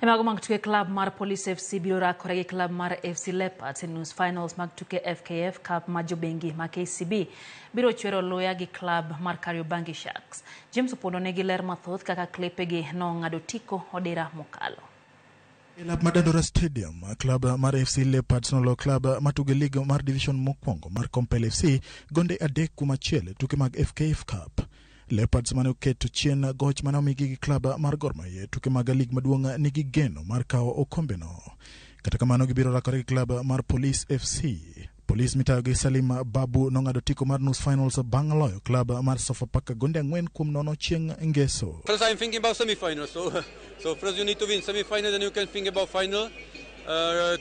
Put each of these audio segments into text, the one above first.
E mago mag tuke, klab mar Police FC biro rakore gi klab mar FC Leopards e nus finals mag tuke FKF Cup ma jobengi ma KCB biro chwero luya gi klab mar Kariobangi Sharks. James Opondo nigi ler mathoth kaka klepegi nong'ado tiko odira mokalo. E lap mar Dandora Stadium, klab mar FC Leopards noloyo klab matugo e lig mar division mokwongo mar Kompel FC gonde 3-1 e tuke mag FKF Cup. Leopards mane oketo chien goch mane omigi gi klab mar Gor Mahia e tuke mag lig maduong' nigi geno mar kawo okombeno. Kata kamano, gibiro rakore gi klab mar Police FC. Police mitayo gi Salim Babu nong'ado tiko mar nus finals bang' loyo klab mar Sofapaka gonde 4-0 chieng' Ngeso. First I'm thinking about semi-final, so first you need to win semi-final, then you can think about final.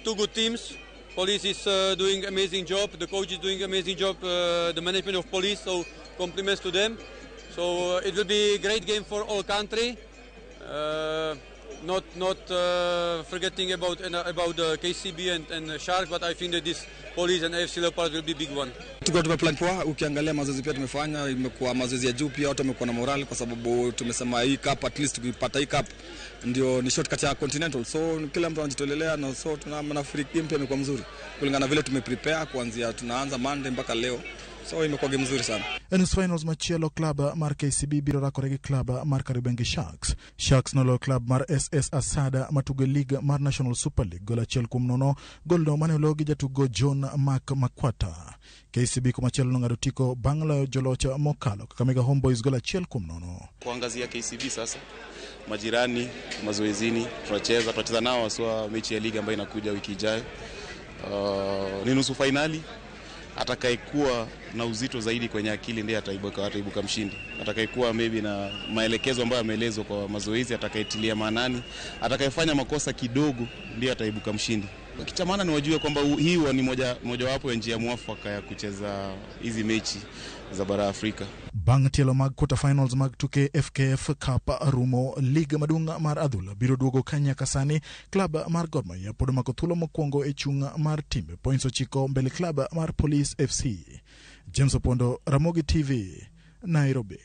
Two good teams. Police is doing amazing job. The coach is doing amazing job. The management of Police, so compliments to them. So it will be a great game for all country. Not forgetting about the KCB and Sharks, but I think that this Police and AFC Leopards will be big one. Tuko tumeplan poa. Ukiangalia mazoezi pia tumefanya, imekuwa mazoezi ya juu, pia watu wamekuwa na morale kwa sababu tumesema hii cup, at least tukipata hii cup ndio ni shortcut ya Continental, so kila mtu anajitolelea na so tuna nafikiri game pia imekuwa mzuri kulingana na vile tumeprepare kuanzia tunaanza Monday mpaka leo, so imekuwa game nzuri sana. E nus finals machielo, klab mar KCB biro rakore gi klab mar Kariobangi Sharks. Sharks noloyo klab mar SS Asada matugo e lig mar National Super League gol 1-0, golno mane olo gi jatugo John Mark Makwata. KCB komachielo nong'ado tiko bang' loyo joloch mokalo Kakamega Homeboys gol 1-0. Kuangazia KCB sasa, majirani mazoezini, tunacheza nao haswa mechi ya ligi ambayo inakuja wiki ijayo. Ni nusu fainali. Atakayekuwa na uzito zaidi kwenye akili ndiye ataibuka mshindi. Atakayekuwa maybe na maelekezo ambayo ameelezwa kwa mazoezi, atakayetilia maanani, atakayefanya makosa kidogo ndiye ataibuka mshindi. Kitu cha maana ni wajue kwamba hii ni mojawapo ya njia mwafaka ya kucheza hizi mechi za bara Afrika. Bang' tielo mag quarter finals mag tuke FKF Cup rumo, lig maduong' mar adhula biro duogo ka nyaka sani klab mar Gor Mahia pod omako thuolo mokwongo e chung' mar timbe, points 9 mbele klab mar Police FC. James Opondo, Ramogi TV, Nairobi.